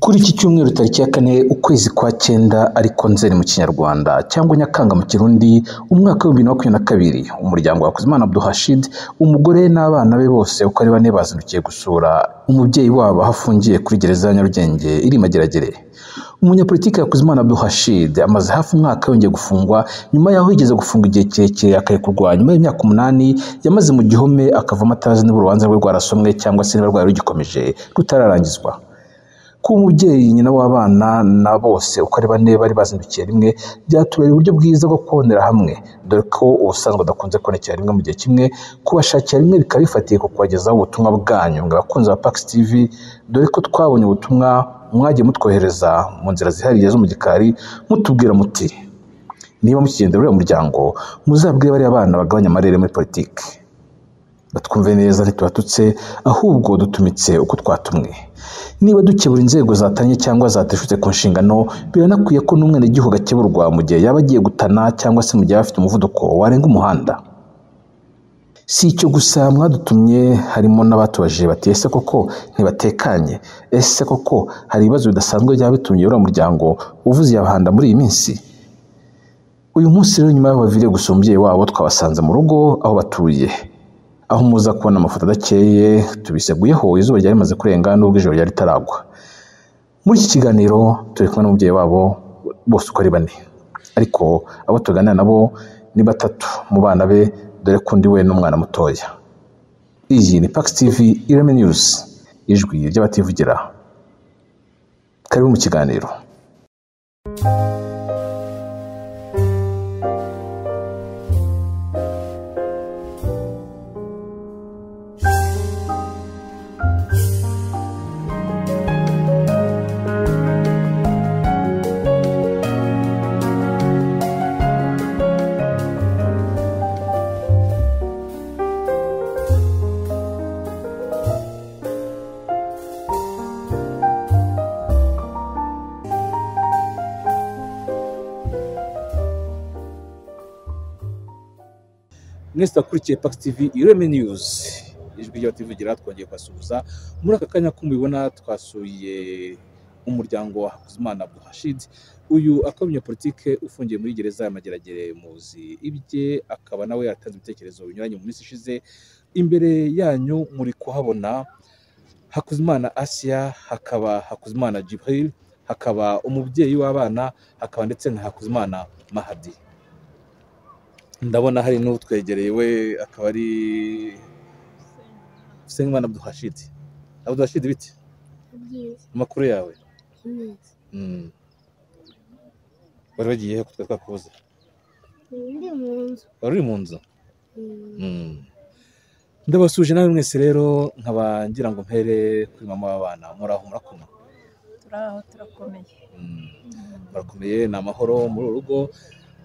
Kuri iki cyumweru tariki ya 4 ukwezi kwa 9 ariko Nzeri mu Kinyarwanda cyangwa Nyakanga mu Kirundi umwaka wa 2022 umuryango wa Hakuzimana Abdurashid umugore n'abana be bose uko ari bane bazindukiye gusura umubyeyi wabo ahafungiye kuri gereza ya Nyarugenge iri Mageragere. Umunyapolitiki Hakuzimana Abdurashid amaze hafi umwaka yongeye gufungwa nyuma yaho yigeze gufunga igihe kirekire akarekurwa nyuma y'imyaka 8 yamaze mu gihome akavamo atazi niba urubanza rwe rwarasomwe cyangwa se niba rwari rugikomeje rutararangizwa. Ku mubyeyi nyina w'abana na bose uko ari bane bari bazindukiye rimwe byatubereye uburyo bwiza bwo kubonera hamwe, dore ko ubusanzwe adakunze kubonekera rimwe mu gihe kimwe, kubashakira rimwe bikaba bifatiye ku kubagezaho ubutumwa bwanyu ngo abakunzi ba Pax TV, dore ko twabonye ubutumwa mwagiye mutwohereza mu nzira zihariye zo mu gikari mutubwira muti niba mukigendera uriya muryango muzabwire bariya bana bagabanya amarere muri politiki, batwumve neza ntitubatutse ahubwo dutumitse uko twatumwe. Niba dukebura inzego zatanye cyangwa zateshutse ku nshingano, biranakwiye ko n'umwenegihugu akeburwa mu gihe yaba agiye gutana cyangwa se mu gihe afite umuvuduko warenga umuhanda. Si icyo gusa mwadutumye, harimo n'abatubajije bati ese koko ntibatekanye, ese koko hari ibibazo bidasanzwe byaba bitumye uriya muryango uvuze yabahanda muri iyi minsi. Uyu munsi rero nyuma y'aho baviriye gusura umubyeyi wabo twabasanze mu rugo aho batuye, aho muza kubona amafoto adakeye tubiseguyeho izuba ryari rimaze kurenga n'ubwo ijoro ryari ritaragwa. Muri iki kiganiro turi kumwe n'umubyeyi wabo bose uko ari bane, ariko abo tuganira nabo ni batatu mu bana be, dore ko undi we n'umwana mutoya. Iyi ni Pax TV Ireme News, ijwi ry'abativugira. Karibu mu kiganiro. Mwese akurikiye Pax TV Ireme News, ijwi ry'abativugira, twongeye kubasuhuza muri aka kanya ko mubibona twasuye umuryango wa Hakuzimana Abdurashid. Uyu akaba umunyapolitike ufungiye muri gereza ya Mageragere, muzi ibye, akaba nawe yatanze ibitekerezo binyuranye mu minsi ishize. Imbere yanyu muri kuhabona Hakuzimana Asia, hakaba Hakuzimana Jibril, hakaba umubyeyi w'abana, hakaba ndetse na Hakuzimana Mahadi. Ndabona hari n'utwegereye we akaba ari Usengimana Abdurashid. Abdurashid, bite amakuru yawe? Wari wagiye he ko twakubuze? Wari uri mu nzu? Ndabasuje nawe mwese rero, nkaba ngira ngo mpere kuri mama w'abana. Muraho murakoma? Turaho, turakomeye. Murakomeye, ni amahoro muri uru rugo.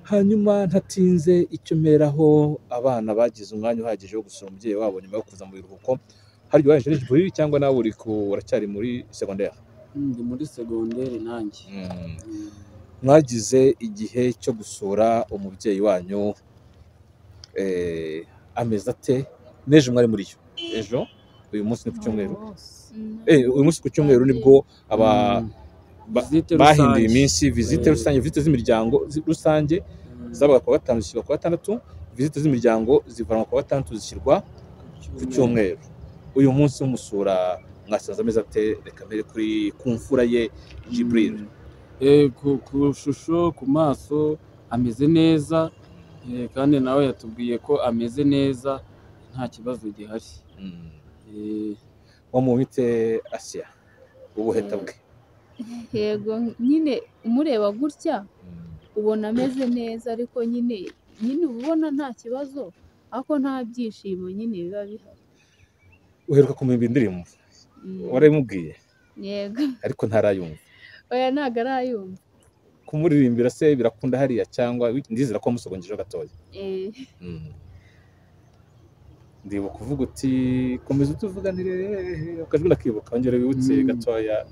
Hanyuma ntatinze icyo mperaho, abana bagize umwanya uhagije wo gusura umubyeyi wabo nyuma yo kuza mu biruhuko. Hari waje Jibril cyangwa nawe uri uracyari muri secondaire? Ndi muri secondaire nanjye. Mwagize igihe cyo gusura umubyeyi wanyu, ameze ate? N'ejo mwari muri yo? Ejo uyu munsi ni ku cyumweru. Uyu munsi ku cyumweru nibwo aba bahinduye iminsi, visite rusange, visite z'imiryango rusange zabaga kuwa 5 zishyirwa kuwa 6, visite z'imiryango zivanwa kuwa 6 zishyirwa ku cyumweru. Uyu munsi umusura mwasanze ameze ate? Reka mbere kuri kumfura ye Jibril. Ku shusho, ku maso ameze neza, kandi nawe yatubwiye ko ameze neza, nta kibazo gihari. Wamubite Asia ubuheta bwe? Yego, nyine umureba gutya ubona ameze neza, ariko nyine ubona nta kibazo, ariko nta byishimo nyine biba bihari. Uheruka kumva indirimbo warayimubwiye? Yego. Ariko ntarayumva? Oya, ntago arayumva. Kumuririmbira se birakunda hariya cyangwa ndizera ko wamusogongejeho gatoya? Ndibuka kuvuga uti komeza utuvuganire, akajwi ndakibuka, ongera wibutse gatoya.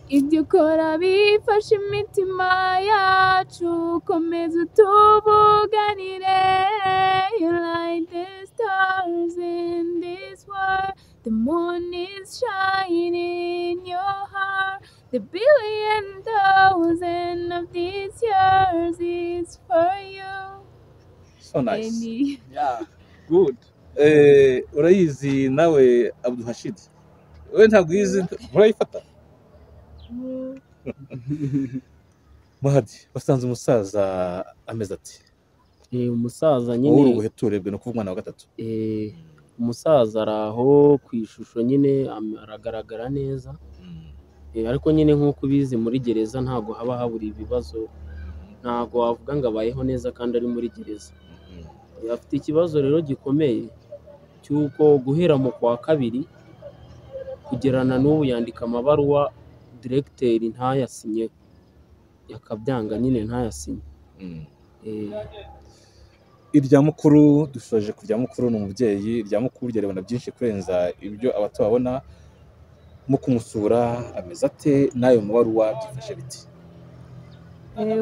Ibyo ukora bifasha imitima yacu, komeza utuvuganire. You light the stars in this world, the moon is shining in your heart. The billion thousand of these years is for you. So nice. Any. Yeah, good. Urayizi nawe Abduhashid? We ntabwo uyizi, murayifata? Mahadi, wasanze umusaza ameze ati? Umusaza Wowe nyine uri ubuheture bwe, ni ukuvuga umwana wa gatatu. Umusaza ari aho ku ishusho nyine aragaragara neza. Ariko nyine nk'uko ubizi muri gereza ntabwo haba habura ibibazo, ntabwo wavuga ngo abayeho neza kandi ari muri gereza. Afite ikibazo rero gikomeye cy'uko guhera mu kwa kabiri kugerana n'ubu yandika amabaruwa diregiteri ntayasinye, akabyanga nyine ntayasinye. Irya mukuru, dusoje ku rya mukuru, ni umubyeyi. Irya mukuru ryerebana byinshi kurenza ibyo abato babona. Mu kumusura ameze ate, n'ayo mabaruwa byifashe biti?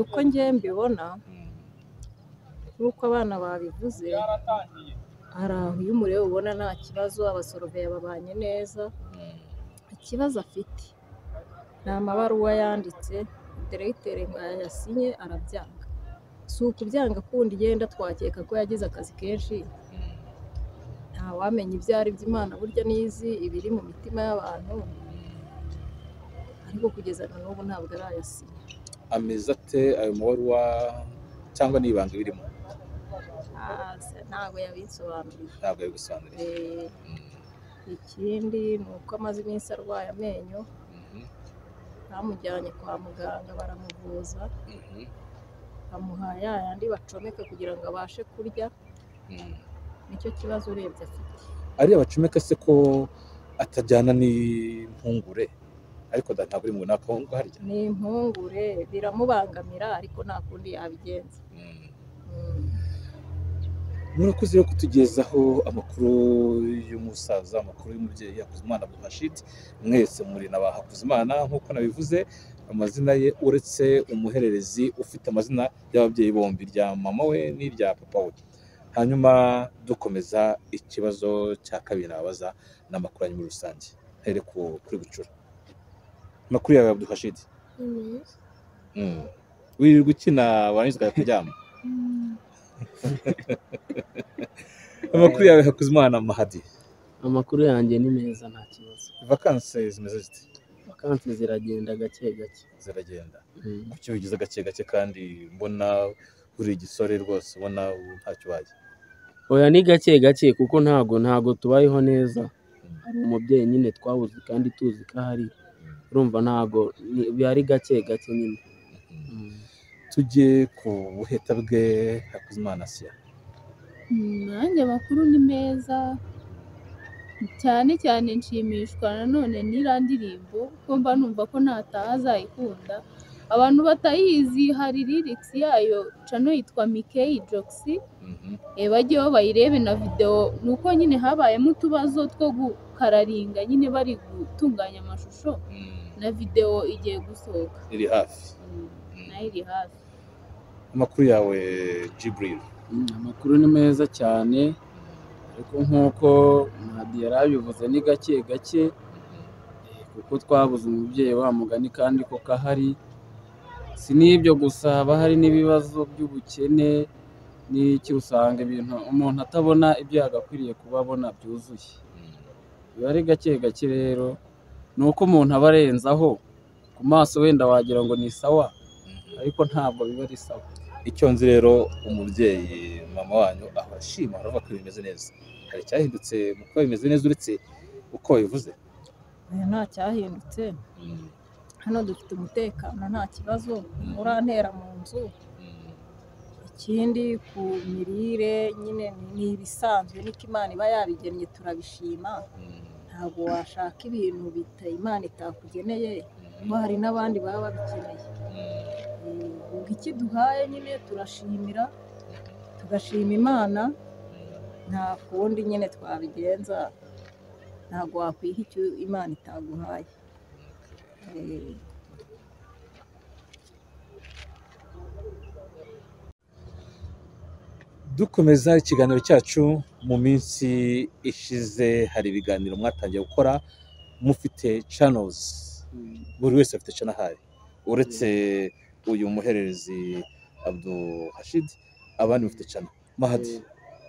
Uko ngiye mbibona nk'uko abana babivuze, hari aho iyo umureba ubona nta kibazo, abasoroveya babanye neza. Ikibazo afite ni amabaruwa yanditse, diregiteri ngo yayasinye arabyanga. Si ukubyanga kundi yenda twakeka ko yagize akazi kenshi, ntawamenya ibyo ari byo, Imana burya nizi ibiri mu mitima y'abantu, ariko kugeza na n'ubu ntabwo arayasinya. Ameze ate ayo mabaruwa, cyangwa ni ibanga birimo? Ntabwo yabinsobanuriye. Ntabwo yabigusobanuriye. Ikindi ni uko amaze iminsi arwaye amenyo, bamujyanye kwa muganga baramuvuza, bamuha ya yandi bacomeka kugira ngo abashe kurya. Nicyo kibazo urebye afite. Ariya bacomeka se ko atajyana n'impungure? Ariko ntabwo uri mu nako harya. Ni impungure biramubangamira, ariko nta kundi yabigenza. Murakoze rero kutugezaho amakuru y'umusaza, amakuru y'umubyeyi Hakuzimana Abduhashid. Mwese muri na ba Hakuzimana nk'uko nabivuze amazina ye, uretse umuhererezi ufite amazina y'ababyeyi bombi, irya mama we n'irya papa we. Hanyuma dukomeza ikibazo cya kabiri nababaza n'amakuru yanyu muri rusange. Here kuri Bucura. Amakuru yawe Abduhashid? Wirirwa ukina warangiza ukajya kuryama? Amakuru yawe Hakuzimana Mahadi? Amakuru yanjye ni meza, nta kibazo. Vacances zimeze zite? Vacances ziragenda gake gake. Ziragenda. Kuki ubigize gake gake kandi mbona uri igisore rwose, ubona ntacyo ubaye? Oya, ni gake gake kuko ntago tubayeho neza. Hari umubyeyi nyine twabuze kandi tuzi ko ahari, urumva ntago ari gake gake nyine. Tujye ku buheta bwe Hakuzimana Asiya. Nanjye amakuru ni meza cyane cyane, nshimishwa nanone n'iriya ndirimbo kuko mba numva ko ntataha azayikunda. Abantu batayizi hari lyrics yayo, channel yitwa Mikey Joxy, bajyeho bayirebe na video. Ni uko nyine habayemo utubazo two gukararinga nyine bari gutunganya amashusho, na video igiye gusohoka iri hafi. Nayo iri hafi. Amakuru yawe Jibril? Amakuru ni meza cyane, ariko nk'uko Mahadi yari abivuze ni gake gake, kuko twabuze umubyeyi wa mugani kandi koko ahari. Si n'ibyo gusa, haba hari n'ibibazo by'ubukene n'iki, usanga ibintu umuntu atabona ibyo yagakwiriye kuba abona byuzuye. Biba ari gake gake rero, ni uko umuntu aba arenzaho ku maso wenda wagira ngo ni sawa, ariko ntabwo biba ari sawa. Icyo nzi rero, umubyeyi mama wanyu ahora ashima, aravuga ko bimeze neza. Hari icyahindutse mu kuba bimeze neza uretse uko babivuze? Nta cyahindutse, hano dufite umutekano, nta kibazo, urantera mu nzu. Ikindi ku mirire nyine ni ibisanzwe, niko Imana iba yabigennye, turabishima. Ntabwo washaka ibintu Imana itakugeneye, kuko hari n'abandi baba babikeneye. Ubwo iki duhaye nyine turashimira, tugashima Imana, nta kundi nyine twabigenza, ntabwo wakwiha icyo Imana itaguhaye. Dukomeza ikiganiro cyacu, mu minsi ishize hari ibiganiro mwatangiye gukora mufite channels Buri wese afite channel ahari uretse uyu muhererezi Abdul Hashid, abandi bafite channel. Mahadi,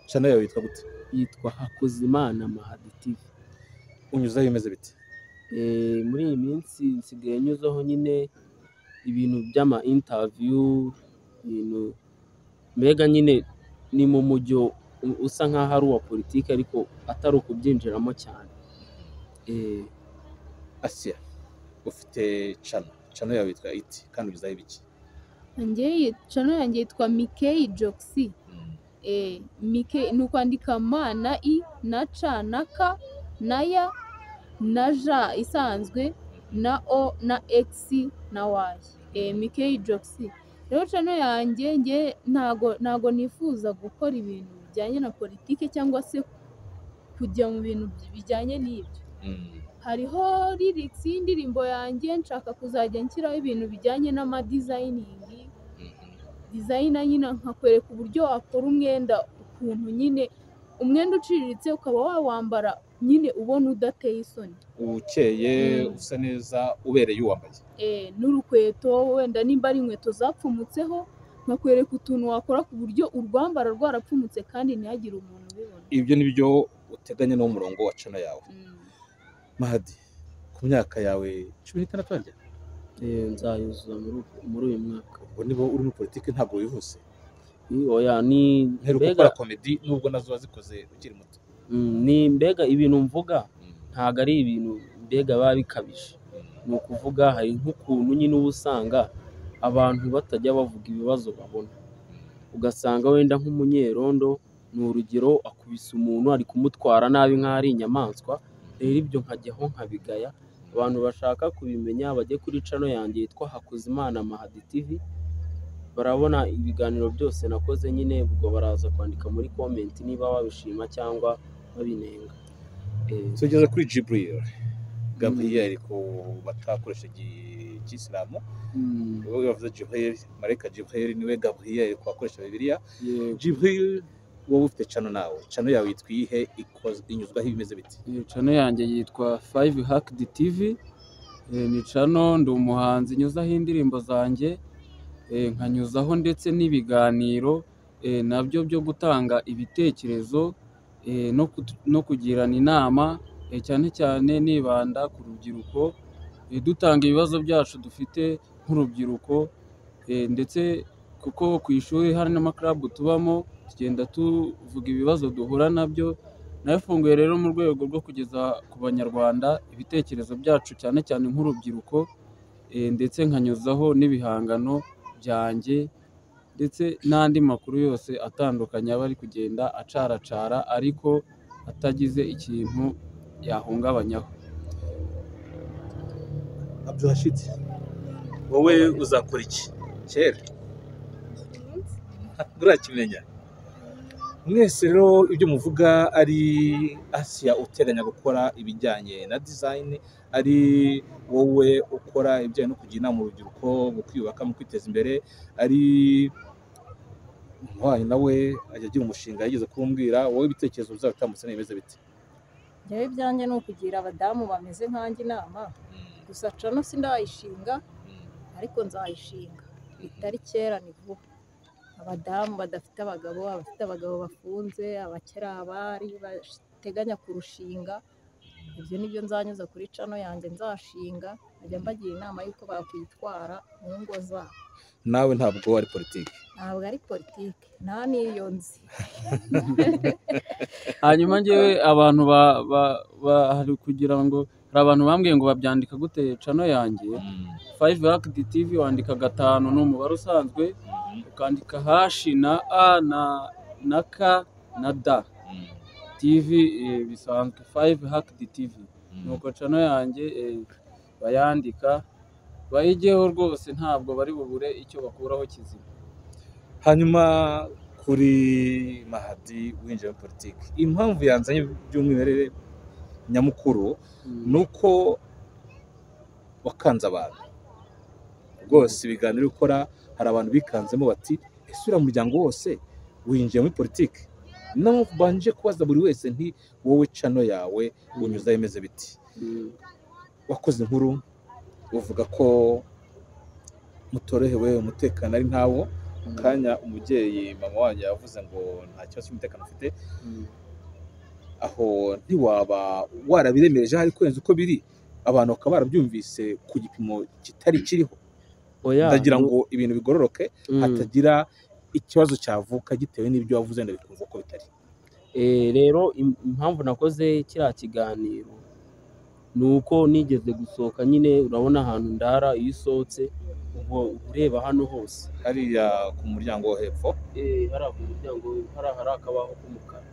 channel yawe yitwa gute? Yitwa Hakuzimana Mahadi TV. Unyuzaho bimeze bite? Muri iyi minsi nsigaye nyuzaho nyine ibintu by'ama interview, ibintu mbega nyine ni mu mujyo usa nkaho ari uwa politiki ariko atari ukubyinjiramo cyane. Asia, ufite channel, channel yawe yitwa iti kandi unyuzaho ibiki? Njye channel yanjye yitwa Mikey Joxy. Mikey ni ukwandika M na I na C na K na Y na J isanzwe na O na X na Y. Mikey Joxy. Rero channel yanjye njye ntago nifuza gukora ibintu bijyanye na politike cyangwa se kujya mu bintu bijyanye n'ibyo. Hariho lyrics y'indirimbo yanjye, nshaka kuzajya nshyiraho ibintu bijyanye n'ama designing. Designer nyine nkakwereka uburyo wakora umwenda, ukuntu nyine umwenda uciriritse ukaba wawambara nyine ubona udateye isoni, ukeye, usa neza, ubereye uwambaye. N'urukweto wenda nimba ari inkweto zapfumutseho nkakwereka utuntu wakora ku buryo urwambara rwarapfumutse kandi ntihagire umuntu ubibona. Ibyo ni byo uteganya n'umurongo wa channel yawe. Mahadi, ku myaka yawe 16 harya? Nzayuzuza muri uyu mwaka. Ubwo niba uri muri politiki ntabwo wihuse. Oya, ni mperuka gukora comedy nubwo nazo wazikoze ukiri muto. Ni mbega ibintu mvuga ntabwo ari ibintu mbega biba bikabije. Ni ukuvuga hari nk'ukuntu nyine uba usanga abantu batajya bavuga ibibazo babona, ugasanga wenda nk'umunyerondo ni urugero akubise umuntu ari kumutwara nabi nk'aho ari inyamaswa. Rero ibyo nkajyaho nkabigaya. Abantu bashaka kubimenya bajye kuri channel yanjye yitwa Hakuzimana Mahadi TV, barabona ibiganiro byose nakoze nyine, ubwo baraza kwandika muri comment niba babishima cyangwa babinenga. Tugeze kuri Jibril Gabriel ku batakoresha Isilamu, ubwo bavuze Jibril, Mareka Jibril niwe Gabriel ku bakoresha Bibiliya. Jibril, wowe ufite channel nawe, channel yawe yitwa iyihe, inyuzwaho ibimeze biti? Channel yanjye yitwa 5 Hacked TV. Ni channel, ndi umuhanzi nyuzaho indirimbo zanjye, nkanyuzaho ndetse n'ibiganiro nabyo byo gutanga ibitekerezo no kugirana inama, cyane cyane nibanda ku rubyiruko, dutanga ibibazo byacu dufite nk'urubyiruko, ndetse kuko ku ishuri hari n'amakarabu tubamo tugenda tuvuga ibibazo duhura nabyo. Nafunguye rero mu rwego rwo kugeza ku banyarwanda ibitekerezo byacu cyane cyane nk'urubyiruko, ndetse nkanyuzaho n'ibihangano byanjye ndetse n'andi makuru yose atandukanye aba ari kugenda acaracara ariko atagize ikintu yahungabanyaho. Abdulrashid, wowe uzakora iki kera? Urakimenya mwese rero ibyo muvuga, ari Asia uteganya gukora ibijyanye na design, ari wowe ukora ibijyanye no kugira inama urubyiruko mu kwiyubaka, mu kwiteza imbere, ari Ntwari nawe ajya agira umushinga yigeze kumbwira, wowe ibitekerezo bizatambutse n'ibimeze biti? Njyewe ibyanjye ni ukugira abadamu bameze nkanjye inama, gusa channel sindayishinga ariko nzayishinga bitari kera, ni vuba. Abadamu badafite abagabo, abafite abagabo bafunze, abakera, abari bateganya kurushinga, ibyo nibyo nzanyuza kuri channel yanjye nzashinga, nkajya mbagira inama y'uko bakwitwara mu ngo zabo. Nawe ntabwo ari politiki? Ntabwo ari politiki, nta n'iyo nzi. Hanyuma njyewe abantu hari kugira ngo hari abantu bambwiye ngo babyandika gute channel yanjye 5 Hacked TV, wandika 5 ni umubare usanzwe, ukandika hashi na A na K na D TV bisanzwe 5 Hacked TV. Nuko channel yanjye bayandika bayigeho rwose, ntabwo bari bubure icyo bakuraho kizima. Hanyuma kuri Mahadi winjiye muri politiki, impamvu yanzanye by'umwimerere nyamukuru nuko wakanze abantu rwose. Ibiganiro ukora hari abantu bikanzemo bati ese uriya muryango wose winjiye muri politiki? No banje kubaza buri wese nti wowe channel yawe unyuzaho imeze biti? Wakoze inkuru Uvuga ko mutorohewe, umutekano ari ntawo. Mu kanya umubyeyi mama wanyu yavuze ngo nta kibazo cy'umutekano ufite. Aho ntiwaba warabiremereje hari kurenza uko biri, abantu bakaba barabyumvise ku gipimo kitari kiriho? Oya, ndagira ngo ibintu bigororoke, hatagira ikibazo cyavuka gitewe n'ibyo wavuze ndabikumva uko bitari. Rero impamvu nakoze kiriya kiganiro ni uko nigeze gusohoka nyine, urabona ahantu ndara iyo usohotse uba ureba hano hose. Hariya ku muryango wo hepfo. Hariya ku muryango hariya hari akabaho k'umukara.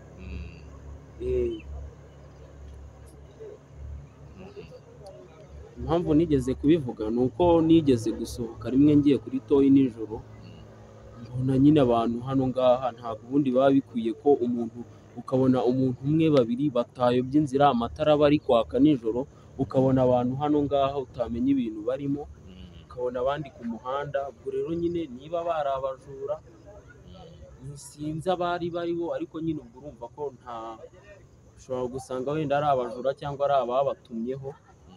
Impamvu nigeze kubivuga ni uko nigeze gusohoka rimwe ngiye kuri toyi nijoro, mbona nyine abantu hano ngaha ntabwo ubundi baba bikwiye ko umuntu, ukabona umuntu umwe babiri batayobye inzira, amatara aba ari kwaka nijoro, ukabona abantu hano ngaha utamenya ibintu barimo, ukabona abandi ku muhanda. Ubwo rero nyine niba bari abajura sinzi abari baribo, ariko nyine ubwo urumva ko nta ushobora gusanga wenda ari abajura cyangwa ari ababatumyeho.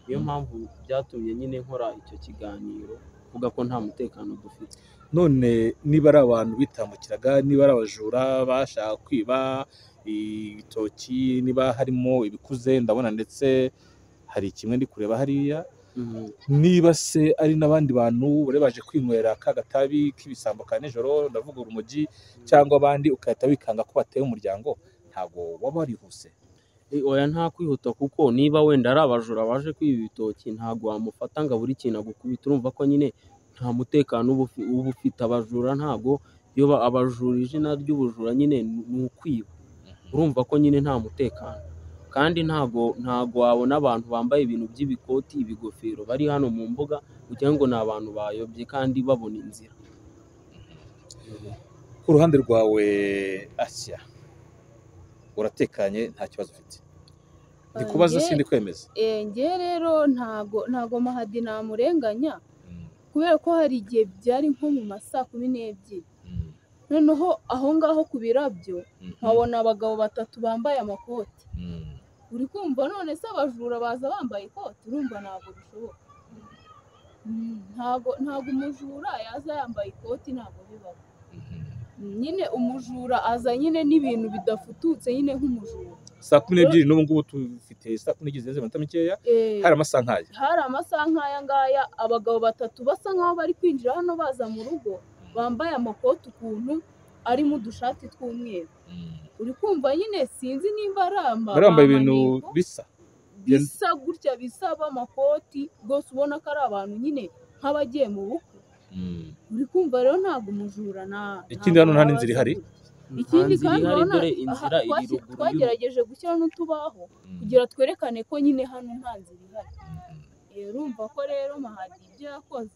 Niyo mpamvu byatumye nyine nkora icyo kiganiro mvuga ko nta mutekano dufite. None niba ari abantu bitambukiraga, niba ari abajura bashaka kwiba ibitoki, niba harimo ibikuze ndabona ndetse hari kimwe ndi kureba hariya, niba se ari n'abandi bantu bari baje kwinywera ka gatabi k'ibisambo ka nijoro, ndavuga urumogi cyangwa abandi, ugahita wikanga ko bateye umuryango, ntabwo waba warihuse? Oya, nta kwihuta, kuko niba wenda ari abajura baje kwiba ibitoki ntabwo wamufata ngo abure ikintu agukubita. Urumva ko nyine nta mutekano uba ufite. Abajura ntabwo, iyo abajura izina ry'ubujura nyine ni ukwiba, urumva ko nyine nta mutekano. Kandi ntabwo wabona abantu bambaye ibintu by'ibikoti, ibigofero bari hano mu mbuga kugira ngo ni abantu bayobye kandi babona inzira. Ku ruhande rwawe Asia, uratekanye nta kibazo ufite? Ndikubaza sindi kwemeza. Njye rero ntago Mahadi namurenganya, kubera ko hari igihe byari nko mu ma 12:00, noneho aho ngaho ku birabyo nkabona abagabo batatu bambaye amakoti. Uri kumva none se abajura baza bambaye ikoti? Urumva ntabwo bishoboka. Ntabwo umujura yaza yambaye ikoti, ntabwo bibaho. Nyine umujura aza nyine n'ibintu bidafututse nyine nk'umujura. 12:00 n'ubu ngubu tufite 12:00 zirenze iminota mikeya, hari amasaha nk'aya. Hari amasaha nk'aya ngaya, abagabo batatu basa nk'aho bari kwinjira hano baza mu rugo, bambaye amakoti ukuntu arimo udushati tw'umweru. Uri kumva nyine sinzi nimba ari bambaye ibintu bisa bisa gutya, bisaba amakoti rwose, ubona ko ari abantu nyine nk'abagiye mu bukwe. Uri kumva rero ntabwo umujura na ikindi hano nta n'inzira ihari. Ikindi kandi twagerageje gushyira n'utubaho kugira twerekane ko nyine hano nta nzira ihari. Urumva ko rero Mahadi ibyo yakoze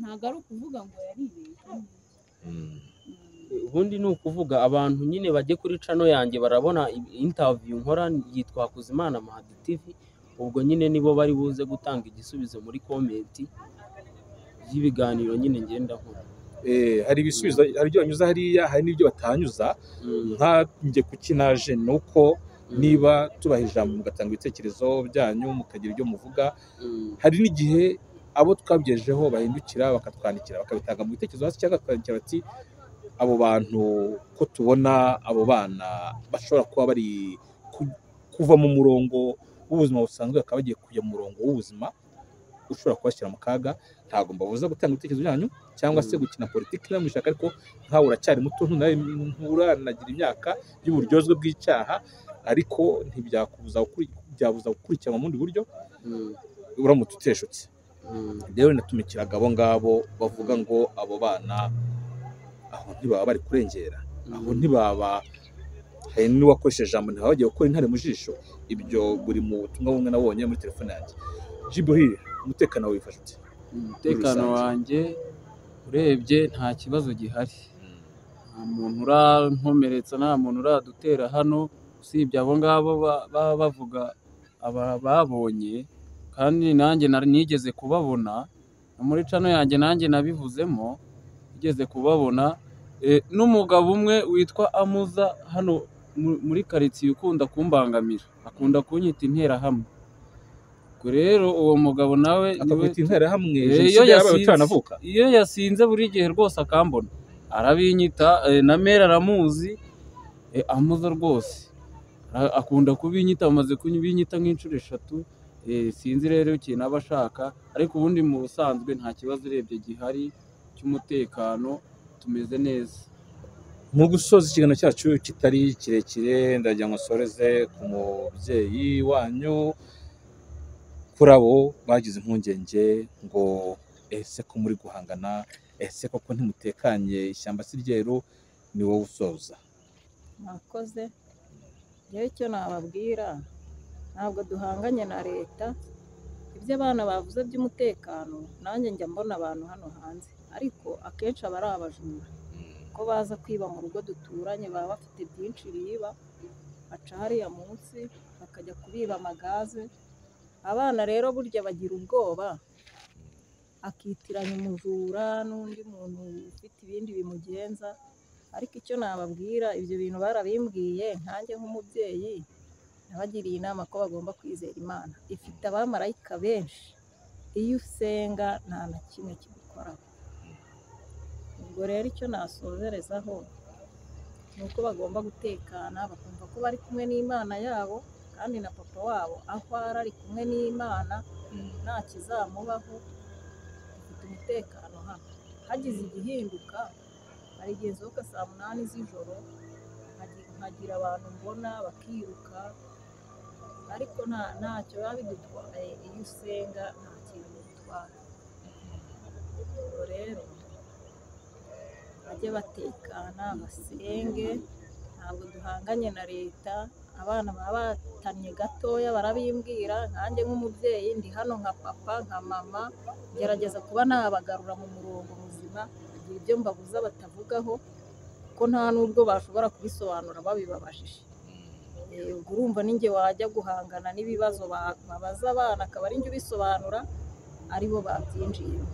ntabwo ari ukuvuga ngo yaribeshye. Ubundi ni ukuvuga abantu nyine bajye kuri channel yanjye barabona interview nkora yitwa Hakuzimana Mahadi TV, ubwo nyine nibo bari buze gutanga igisubizo muri comment y'ibiganiro nyine ngenda nkora. Hari ibisubizo, hari ibyo banyuza hariya, hari n'ibyo batanyuza. Nkanjye kuki naje ni uko niba tubaha ijambo mugatanga ibitekerezo byanyu mukagira ibyo muvuga, hari n'igihe abo twabyejeho bahindukira bakatwandikira bakabitanga mu bitekerezo hasi, cyangwa bakatwandikira bati abo bantu ko tubona abo bana bashobora kuba bari kuva mu murongo w'ubuzima busanzwe bakaba bagiye kujya mu murongo w'ubuzima ushobora kubashyira mu kaga. Ntabwo mbabuza gutanga ibitekerezo byanyu cyangwa se gukina politiki niba mubishaka, ariko nkawe uracyari muto, nturanagira imyaka y'uburyozwe bw'icyaha, ariko ntibyakubuza byabuza gukurikiranwa mu bundi buryo uramutse uteshutse. Rero natumikiraga abo ngabo bavuga ngo abo bana aho ntibaba bari kurengera, aho ntibaba, hari n'uwakoresheje ijambo ntibaba bagiye gukora intare mu jisho. Ibyo buri mu butumwa bumwe nabonye muri telefone yanjye. Jibril, umutekano wifashe ute? Umutekano wanjye urebye nta kibazo gihari, nta muntu urankomeretsa, nta muntu uradutera hano, usibye abo ngabo baba bavuga aba babonye, kandi nanjye nigeze kubabona muri channel yanjye, nanjye nabivuzemo nigeze kubabona. N'umugabo umwe witwa Amuza hano muri karitsiye ukunda kumbangamira, akunda kunyita interahamwe. Ubwo rero uwo mugabo nawe niwe Akakwita interahamwe Eh, iyo jenoside yarabaye yasinze utaranavuka. Iyo yasinze buri gihe rwose akambona arabinyita, na mera aramuzi, amuza rwose akunda kubinyita, amaze kubinyita nk'inshuro 3. Sinzi rero ikintu aba ashaka, ariko ubundi mu busanzwe nta kibazo urebye gihari cy'umutekano, tumeze neza. Mu gusoza ikiganiro cyacu kitari kirekire, ndagira ngo nsoreze ku mubyeyi wanyu, kuri abo bagize impungenge ngo ese ko muri guhangana, ese koko ntimutekanye, ishyamba si ryeru, ni wowe usoza. Mwakoze. Njyewe icyo nababwira, ntabwo duhanganye na leta. Ibyo abana bavuze by'umutekano, nanjye njya mbona abantu hano hanze, ariko akenshi aba ari abajura, ko baza kwiba mu rugo duturanye, baba bafite byinshi biba, baca hariya munsi bakajya kubiba amagaze. Abana rero burya bagira ubwoba, akitiranya umujura n'undi muntu ufite ibindi bimugenza. Ariko icyo nababwira, ibyo bintu barabimbwiye, nkanjye nk'umubyeyi nabagiriye inama ko bagomba kwizera Imana. Ifite abamarayika benshi, iyo usenga nta na kimwe kigukoraho. Ubwo rero icyo nasozerezaho ni uko bagomba gutekana, bakumva ko bari kumwe n'Imana yabo, kandi na papa wabo aho ari kumwe n'Imana, nta kizamubaho. Dufite umutekano hano. Hagize igihinduka, hari igihe nsohoka saa 8 z'ijoro, nkagira abantu mbona bakiruka, ariko ntacyo biba bidutwaye. Iyo usenga nta kintu bidutwara. Ubwo rero bajye batekana, basenge, ntabwo duhanganye na leta. Abana baba batanye gatoya barabimbwira, nkanjye nk'umubyeyi ndi hano nka papa nka mama, ngerageza kuba nabagarura mu murongo muzima, nkagira ibyo mbabuza batavugaho, kuko nta n'ubwo bashobora kubisobanura babibabajije. Ubwo urumva ninjye wajya guhangana n'ibibazo babaza abana, akaba ari njye ubisobanura, aribo babyinjiyemo.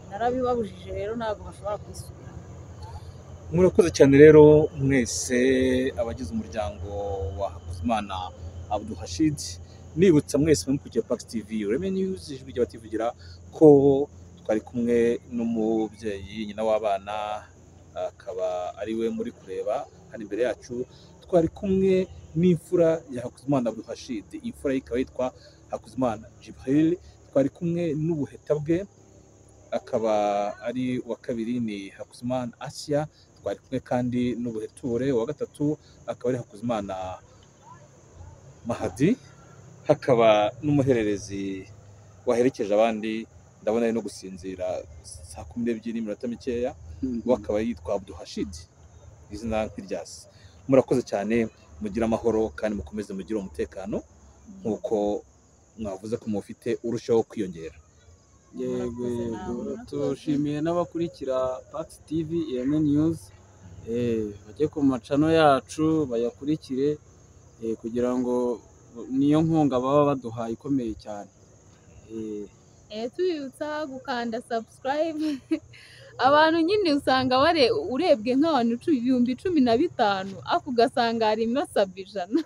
Narabibabujije rero ntabwo bashobora kubisubira. Murakoze cyane rero mwese abagize umuryango wa Hakuzimana Abduhashid. Nibutsa mwese mukurikiye Pax TV Reme News, ijwi ry'abativugira, ko twari kumwe n'umubyeyi nyina w'abana, akaba ari we muri kureba hano imbere yacu. Twari kumwe n'imfura ya Hakuzimana Abduhashid, imfura ye ikaba yitwa Hakuzimana Jibril. Twari kumwe n'ubuheta bwe, akaba ari uwa kabiri ni Hakuzimana Asia. Twari kumwe kandi n'ubuheture, uwa gatatu akaba ari Hakuzimana Mahadi, hakaba n'umuhererezi waherekeje abandi, ndabona ari no gusinzira saa 12 n'iminota mikeya, we akaba yitwa Abduhashid, izina nk'iryasi. Murakoze cyane, mugire amahoro kandi mukomeze mugire umutekano nk'uko mwavuze ko mufite urushaho kwiyongera. Yego yego, tushimiye n'abakurikira Pax TV Ireme News, bajye ku macano yacu bayakurikire, kugira ngo niyo nkunga baba baduhaye ikomeye cyane. Tubibutsa gukanda subscribe. Abantu nyine usanga urebwe nk'abantu 15,000, ako ugasanga harimo sub 100.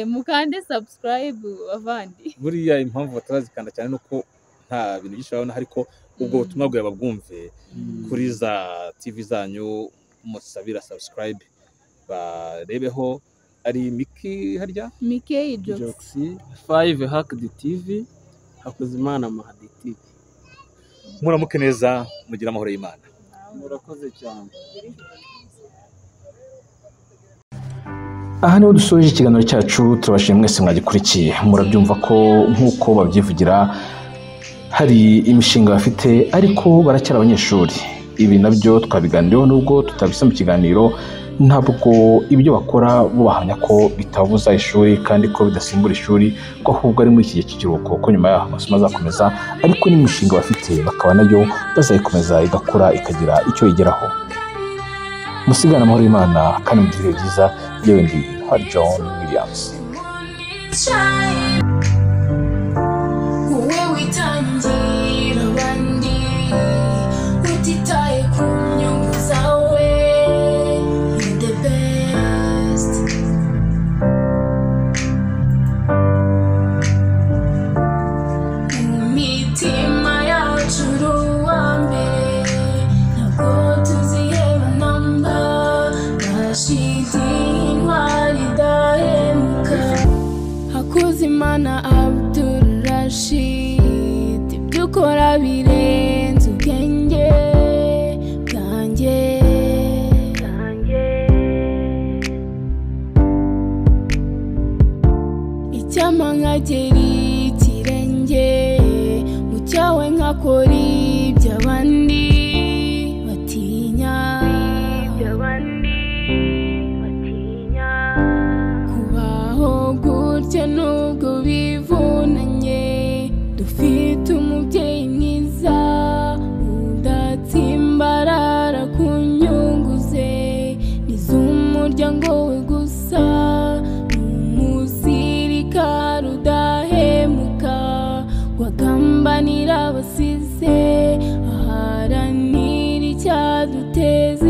Mukande subscribe bavandi. Buriya impamvu batarazikanda cyane nuko nta bintu byinshi babona, ariko ubwo butumwa bwawe babwumve kuri za TV zanyu, musabira subscribe barebeho. Ari Miki harya Miki Jokes 5 Hacked TV, Hakuzimana Mahadi TV. Muramuke neza, mugira amahoro y'Imana. Murakoze cyane. Aha niho dusoje ikiganiro cyacu, turabashimiye mwese mwagikurikiye. Murabyumva ko nk'uko babyivugira hari imishinga bafite, ariko baracyari abanyeshuri. Ibi nabyo twabiganiriyeho nubwo tutabisa mu kiganiro, ntabwo ibyo bakora bo bahamya ko bitabuza ishuri kandi ko bidasimbura ishuri, ko ahubwo ari muri iki gihe cy'ikiruhuko, ko nyuma yaho amasomo azakomeza, ariko n'imishinga bafite bakaba nayo bazayikomeza igakura ikagira icyo igeraho. Musigane amahoro y'Imana kandi mugire ibihe byiza. Yewe ndi Ntwari John Williams. Wowe witangira abandi utitaye ku nyungu zawe, you're the best. Ibyo ukora birenze ubwenge bwanjye. Icyampa nkagera ikirenge mu cyawe, nkakora iby'abandi batinya. Kubaho gutya nubwo bivunanye, dufite umubyeyi mwiza udatsimbarara ku nyungu ze n'iz'umuryango we gusa. Ni umusirikare udahemuka, wagambanira abasize, aharanira icyaduteza